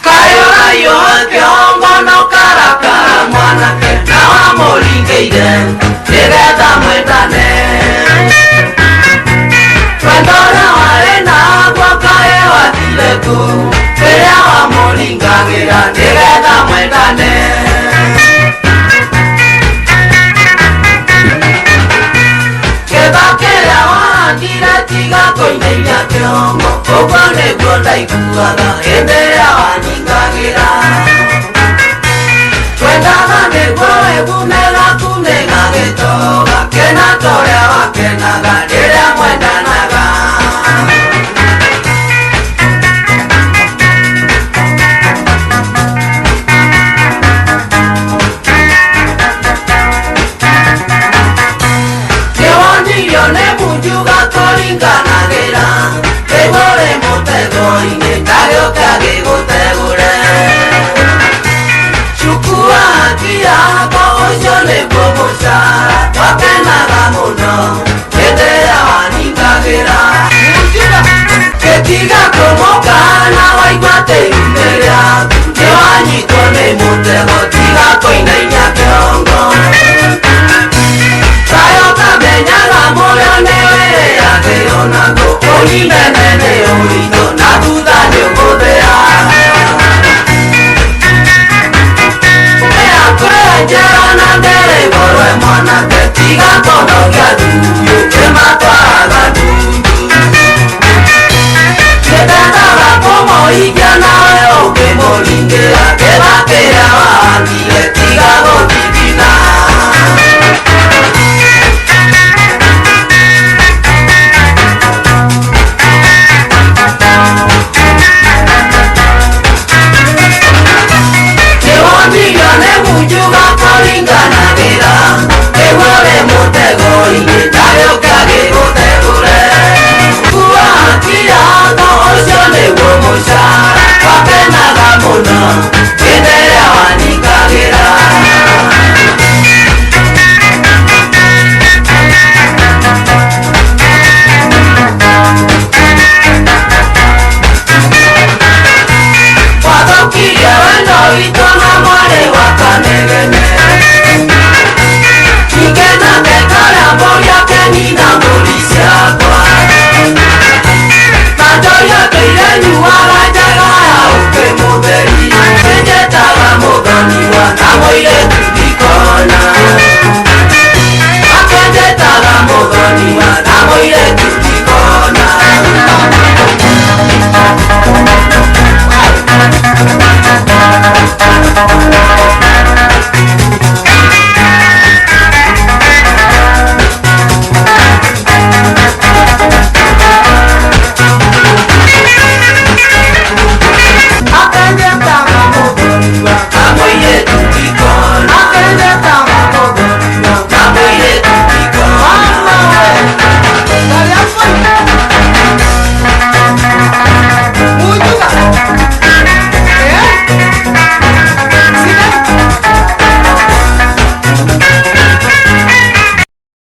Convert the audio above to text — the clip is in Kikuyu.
Kaĩ ũraiyo kĩongo no karakara mwanake na wamũringĩire nĩgetha mwendane. Wendo ũrĩa warĩ naguo kaĩ wathire kũ rĩrĩa wamũringagĩra nĩgetha mwendane? Kĩba kĩrĩa wahandire tiga kũinainia kĩongo, ũguo nĩguo ndaiguaga hĩndĩ ĩrĩa waningagĩra. Twendaga nĩguo wĩgume gaku nĩgagĩtoga kena torĩa wakenaga rĩrĩa mwendanaga. Nĩwonirio nĩ munjuga kũringanagĩra, rĩu ũrĩ mũtego-inĩ ndagĩũke agĩgũtegũre. Chukua haki yako, ũcio nĩguo mũcara wakenaga mũno hĩndĩ ĩrĩa waningagĩra.